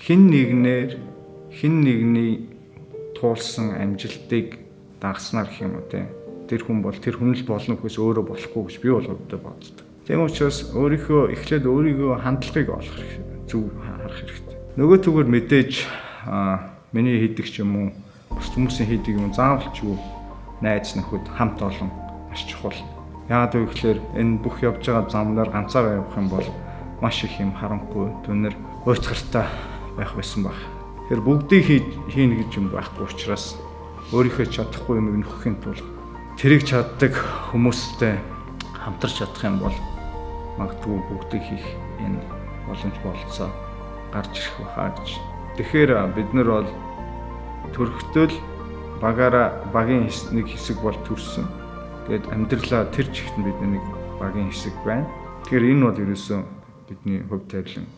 Хэн нэгнээр хэн нэгний туулсан амжилтыг дагаснаар гэх юм уу те. Тэр хүн бол тэр хүн л болно гэхээс өөрөө болохгүй гэж би бол хувьдаа боддог. Тийм учраас өөрийнхөө эхлээд өөрийгөө хандлагыг олох зөв харах хэрэгтэй. Нөгөө зүгээр мэдээж миний хийдэг ч юм уу, бус хүмүүсийн хийдэг юм заавалчгүй найз нөхөд хамт олон маш чухал. Яагаад вэ гэхээр энэ бүх явж байгаа замнаар ганцаараа явах юм бол маш их юм харанхуй түнэр уйдгартай байх байсан баг. Тэгэхээр бүгдийг хийнэ гэж юм байхгүй учраас өөрийнхөө чадахгүй юмыг нөхөхийн тулд тэрийг чаддаг хүмүүстэй хамтарч чадах юм бол магадгүй бүгдийг хийх энэ боломж бололцоо гарч ирэх байхаа гэж. Тэгэхээр бид нар бол төрөхтөл багаараа багийн нэг хэсэг бол төрсөн. Тэгээд амьдралаа тэр чигт нь бидний нэг багийн хэсэг байна. Тэгэхээр энэ бол ерөөсөө бидний хувь тавилан.